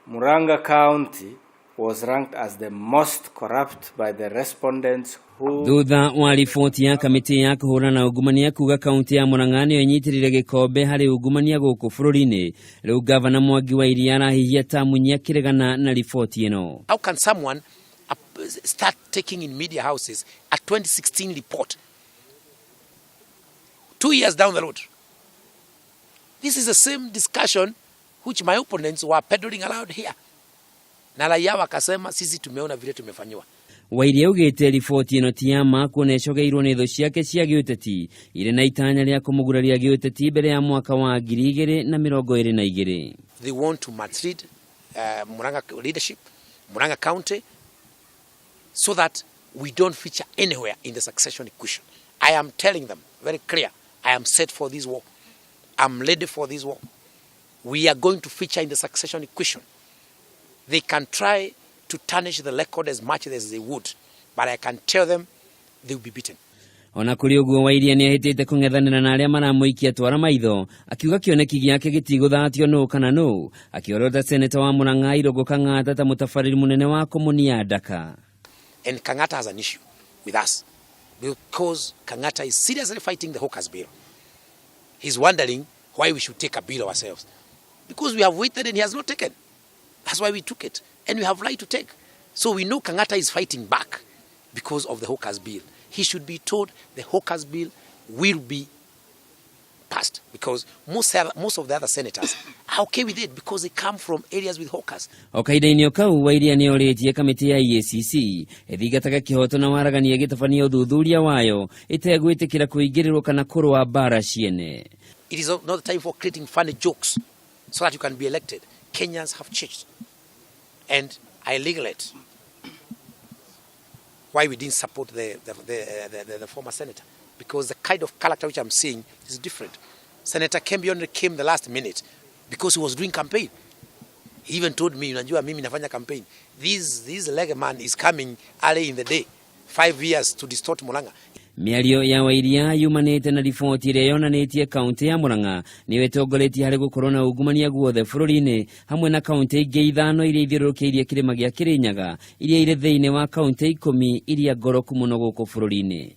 Murang'a County was ranked as the most corrupt by the respondents who Thutha wa riboti ya kamĩtĩ ya kũhũrana na ungumania kuga kaunti ya Murang'a nĩyo ĩnyitĩrĩire gĩkombe harĩ ungumania gũkũ bũrũri-inĩ, rĩu ngavana Mwangi wa Iria arahihia ta munyi akĩregana na riboti ĩno. How can someone start taking in media houses a 2016 report 2 years down the road? This is the same discussion which my opponents were peddling around here. Na raia wakasema, "Sisi tumeona vile tumefanyiwa." Wairia augĩte riboti ĩno ti ya ma, kuona ĩcogeirwo nĩ thũ ciake cia gĩũteti irĩ na itanya rĩa kũmũguraria gĩũteti mbere ya mwaka wa 2022. They want to maltreat Murang'a leadership, Murang'a County, so that we don't feature anywhere in the succession equation. I am telling them very clear, I am set for this war. I'm ready for this war. We are going to feature in the succession equation. They can try to tarnish the record as much as they would, but I can tell them they will be beaten. Ona kũrĩ ũguo, Wairia nĩ ahĩtĩte kũng'ethanĩra na arĩa maramũikia twara maitho, akiuga kĩoneki gĩake gĩtigũthatio nũ kana nũ, akĩorota seneta wa Mũrang'a Irũngũ Kang'ata ta mũtabarĩri mũnene wa kũmũnia ndaka. And Kang'ata has an issue with us because Kang'ata is seriously fighting the Hawkers Bill. He's wondering why we should take a bill ourselves. Because we have waited and he has not taken. That's why we took it. And we have right to take. So we know Kang'ata is fighting back because of the Hawkers Bill. He should be told the Hawkers Bill will be passed because most of the other senators are okay with it because they come from areas with hawkers. O kahinda-inĩ o kau, Wairia nĩ orĩtie kamĩtĩ ya EACC ĩthingataga kĩhoto na waragania ĩgĩtabania ũthuthuria wayo ĩtegwĩtĩkĩra kũingĩrĩrwo kana kũrũa mbara ciene. It is not the time for creating funny jokes so that you can be elected. Kenyans have changed. And I regret why we didn't support the former senator, because the kind of character which I'm seeing is different. Senator Kembi only came the last minute because he was doing campaign. He even told me, "Unajua mimi nafanya campaign." This leg man is coming early in the day, 5 years to distort Murang'a. Mĩario ya Wairia yumanĩte na riboti ĩrĩa yonanĩtie kaunti ya Murang'a nĩyo ĩtongoretie harĩ gũkorwo na ungumania guothe bũrũri-inĩ, hamwe na kaunti ingĩ ithano iria ithiũrũrũkĩirie kĩrĩma gĩa Kĩrĩnyaga, iria irĩ thĩinĩ wa kaunti 10 iria ngoroku mũno gũkũ bũrũri-inĩ.